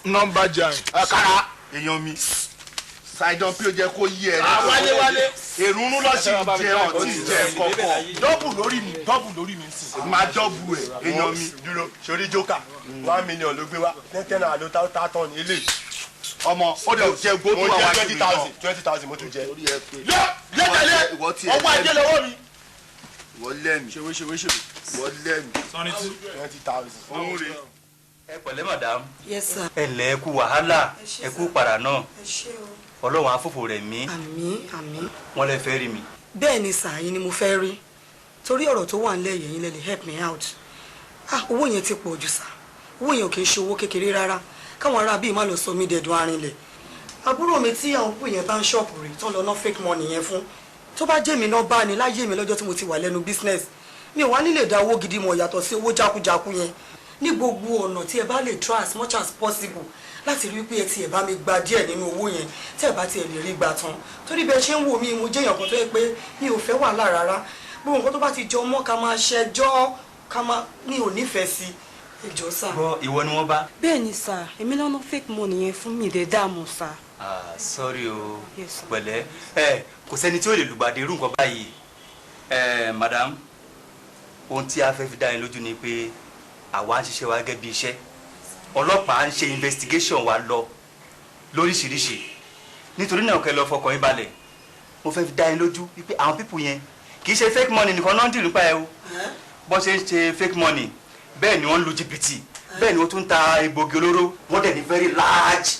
Nọ́mbà giant. Kára èèyàn mi. Ṣàìdán pé ó jẹ́ kó yí ẹ. Wálé wálé. Èrúnrún lọ sí jẹ ọtí jẹ kọ̀kọ̀. Dọ́bù lórí mi, dọ́bù lórí mi sí. Máa dọ́bù ẹ̀ èèyàn mi. Dúró sórí jókà 1 million ló gbé wá 10 naira ló ta tán ní eléyìí. Ọmọ ó dẹ̀ jẹ gbogbo mo àwọn jẹ 20,000 20,000 mo tún jẹ. Lẹ́tẹ̀lé ọwọ́ ajé lọ́wọ́ mi. Ìwọ lẹ́mi. Ṣèwé ṣèwé ṣèwé. Ìwọ lẹ́mi. Sanni tí. 20,000. Òun rè. Ẹ pẹ̀lẹ́ madam. Yes sir. Ẹ ǹlẹ́, ẹ kú wàhálà, ẹ kú para náà. Ẹ ṣé o. Ọlọ́run afọ́fọ́ rẹ̀ mí. Àmín àmín. Wọ́n lè fẹ́ rí mi. Bẹ́ẹ̀ ni sà, yín ni mo fẹ́ rí. Torí ọ̀rọ̀ tó wà nílẹ̀ yẹn lẹ lè help me out. Ah, owó yẹn ti pọ̀ jù sà. Owó yẹn ò kì í ṣe owó kékeré rárá. Káwọn ará bíi má lọ sọ mí dẹ̀dùn arinlẹ̀. Àbúrò mi tí àwọn òkú yẹn bá ń ṣọ́ọ̀pù rè tán lọ ná fake money yẹn fún. Tó bá jẹ́ mi náà bá ní láyé mi lọ́jọ́ tí mo ti wà lẹ́nu business. Mi ò wá nílè dá owó gidi mọ̀ yàtọ̀ sí owó jákújákú yẹn. Ní gbogbo ọ̀nà tí ẹ bá lè try as much as possible láti rí pé ẹ ti ẹ̀ bá mi gba díẹ̀ nínú owó yẹn tí ẹ bá ti ẹ̀ lè rí gbà tán. Torí bẹ́ẹ̀ ṣe ń wò mí, mo jẹ́ èèyàn kan tó yẹ pé mi ò fẹ́ wàhálà rárá. Gbogbo nǹkan tó bá ti jọ mọ́ ká máa ṣẹjọ́ ká máa mi ò nífẹ̀ẹ́ sí ẹ jọ̀ọ́ sà. Gbọ́ ìwọ ni wọ́n bá. Bẹ́ẹ̀ ni sà, èmi lọ́nà fake money yẹn fún mi dé dààmú sà. Ah, sorry o. Yes, sir. Pẹ̀lẹ́ ẹ, kò sẹ́ni tí ó lè lùgbàdì irú nǹkan báyìí. Ẹ madam, ohun tí a fẹ́ fi dá yín lójú ni pé àwa ń ṣiṣẹ́ wa gẹ́gẹ́ bí iṣẹ́. Ọlọ́pàá ń ṣe investigation wa lọ lóríṣiríṣi. Nítorí náà kẹ́ lọ fọkàn yín balẹ̀. Mo fẹ́ fi dá yín lójú wípé àwọn people yẹn kì í ṣe fake money nìkan náà ń dì nípa ẹ o. Bọ́n ṣe ń ṣe fake money, bẹ́ẹ̀ ni wọ́n ń lu jìbìtì, bẹ́ẹ̀ ni wọ́n tún ń ta egbògi olóró. Wọ́n dẹ̀ ní very large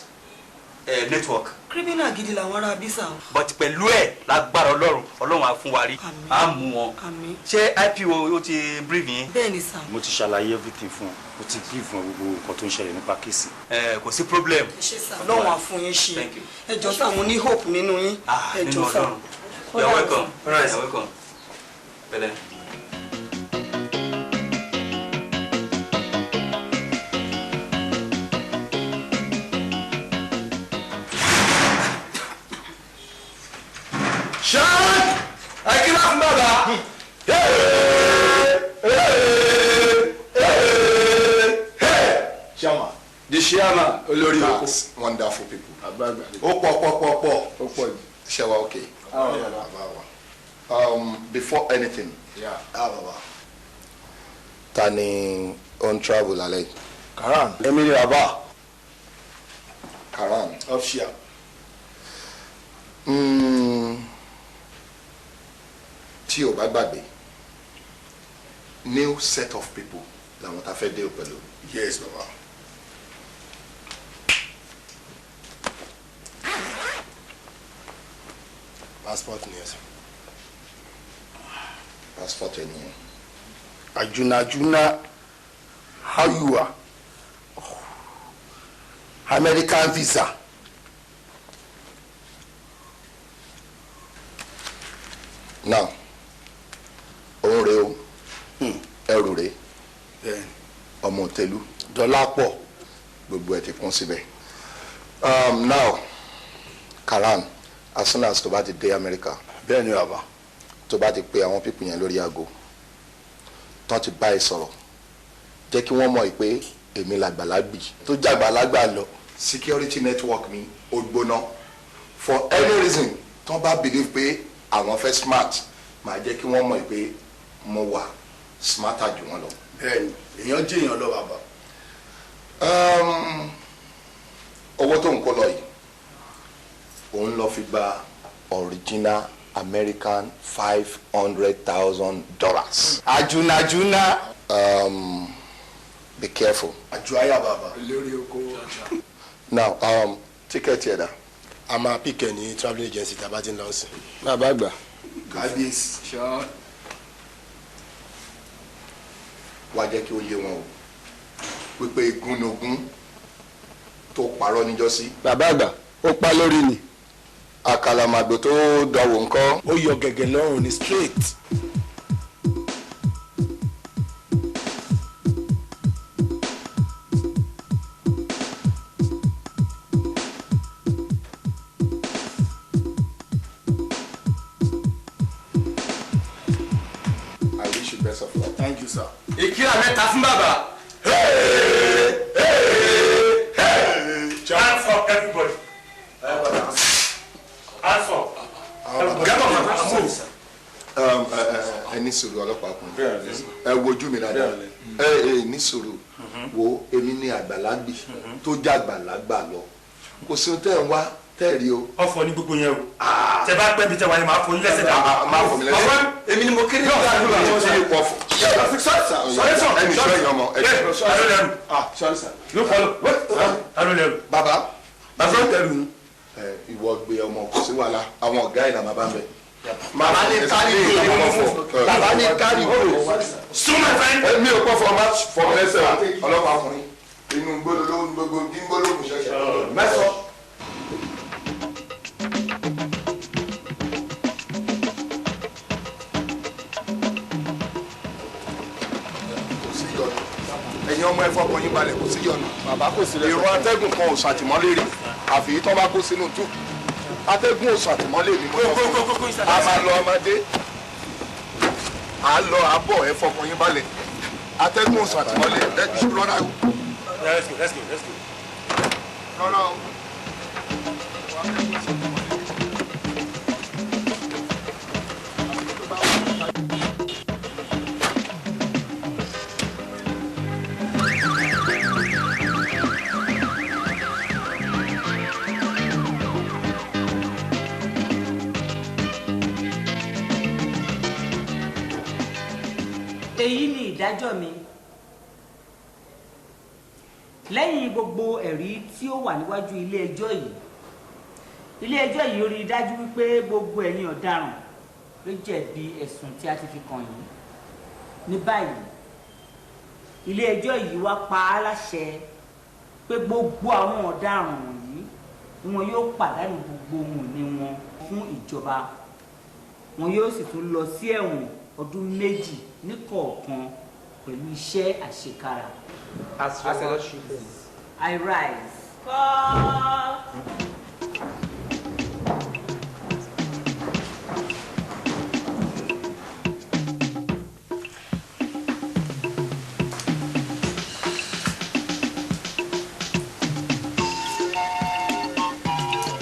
network. Criminal gidi làwọn ará bí sà. But pẹ̀lú ẹ̀ lágbára Ọlọ́run, Ọlọ́run á fún wa rí, á mú wọn. Àmín. Ṣé IPO ó ti brief yín? Bẹ́ẹ̀ ni sà. Mo ti ṣàlàyé everything fún ọ, mo ti brief fún ọ gbogbo nǹkan tó ń ṣẹlẹ̀ nípa case. Ẹ kò sí problem. Ẹ ṣé sà, Ọlọ́run á fún yín ṣe. Thank you. Ẹ jọ̀ọ́ sà, mo ní hope nínú yín. Ah, Ẹ nínú jọ̀ọ́ sà. Ọlọ́run. You are welcome. You are welcome. Pẹ̀lẹ́. Ṣáà ẹ kí ló fún bàbá. Chairman. The chairman olórí oko. That's wonderful people. Ó pọ̀ pọ̀ pọ̀ pọ̀. Ó pọ̀ jù. Ṣé wa okay? Before anything. Yeah. Ah, bàbá. Ta ni on travel lálẹ́ yìí? Karan. Èmi ni bàbá. Karan. Official. Tí o bá gbàgbé, new set of people làwọn ta fẹ́ deal pẹ̀lú. Yes, bàbá. Passport ni ẹ sọ. Passport ẹ nìyẹn. Ajunajuna, how you are? American visa. Now, òun rèé o, ẹrù rèé, ọmọ òtẹ́lú, Dọ́là pọ̀. Gbogbo ẹ ti kún síbẹ̀. Now, Karan, as soon as tó bá ti dé America. Bẹ́ẹ̀ ni bàbá. Tó bá ti pe àwọn people yẹn lórí aago, tán ti bá ẹ sọ̀rọ̀, jẹ́ kí wọ́n mọ̀ pé èmi làgbàlagbì tó jàgbàlagbà lọ. Security network mi ó gbóná. For any reason tán bá believe pé àwọn fẹ́ smart, màá jẹ́ kí wọ́n mọ̀ pé mo wà smarter jù wọ́n lọ. Bẹ́ẹ̀ni, èèyàn jẹ́ èèyàn lọ bàbá. Owó tó ń kó lọ yìí, òun lọ fi gba original American $500,000. Ajunajuna. Be careful. Àjọ àyà bàbá. Lórí oko. Now, ticket yẹn dà. A máa pìkẹ́ ní travelling agency tá a bá ti ń lọ sí. Bàbá àgbà. Kábíyèsí. Wá jẹ́ kí ó yé wọn o wípé igúnnugún tó parọ́ níjọ́sí. Bàbá àgbà, ó pa lórí ni. Àkàlàmàgbò tó dánwò ńkọ́. Ó yọ gẹ̀gẹ̀ lọ́rùn ni straight. I wish you best of luck. Thank you, sir. Ìkírà mẹ́ta fún bàbá. sùúrù ọlọ́pàá ọkùnrin, ẹ wojú mi dáadáa, ẹ ẹ ní sùúrù. Wo èmi ní àgbàlagbì tó já àgbàlagbà lọ, kò sí ohun tẹ́ ẹ̀ ń wá tẹ́ ẹ̀ rí o. Ọ̀fọ̀ ní gbogbo yẹn o, tẹ bá pẹ́ bí tẹ wà ní màá fọ yín lẹ́sẹ̀ dà. Máa fọ mi lẹ́sẹ̀. Èmi ni mo kéré ní àdúrà. Ẹnì sọ èèyàn mọ. Bàbá bàbá tẹrù. Ìwọ gbé ọmọ, kò sí wàhálà, àwọn ọ̀gá ìlànà bá ń bẹ. Bàbá ní kárí gbò, bàbá ní kárí gbò. Súnmọ́ fẹ́. Mi ò kọ́ fọ má fọ lẹ́sẹ̀ ọlọ́pàá ọkùnrin inú gbóló ló ń gbogbo gbóló kò ṣẹ̀ṣẹ̀ mẹ́sàn. Kò sí yọnu, ẹ̀yin ọmọ ẹ fọkàn yín balẹ̀, kò sí yọnu. Bàbá kò sí lẹ́sẹ̀. Èrò atẹ́gùn kan ò ṣàtìmọ́lé rí, àfi tó bá kó sínú tú atẹ́gùn ò ṣàtìmọ́lé mi. A máa lọ ọmọdé, à ń lọ àbọ̀, ẹ fọkàn yín balẹ̀, atẹ́gùn ò ṣàtìmọ́lé ẹ rọra o. Let's go, let's go, let's go. Rọra o. Èyí ni ìdájọ́ mi lẹ́yìn gbogbo ẹ̀rí tí ó wà níwájú ilé ẹjọ́ yìí. Ilé ẹjọ́ yìí rí i dájú wípé gbogbo ẹ̀yin ọ̀daràn ló jẹ̀bi ẹ̀sùn tí a ti fi kàn yín. Ní báyìí, ilé ẹjọ́ yìí wá pa á láṣẹ pé gbogbo àwọn ọ̀daràn wọ̀nyí ni wọn yóò pàdánù gbogbo ohun ìní wọn fún ìjọba, wọn yóò sì tún lọ sí ẹ̀wọ̀n ọdún 2 ní kọ̀ọ̀kan pẹ̀lú iṣẹ́ àṣekára. As your lordship please. I rise. Call.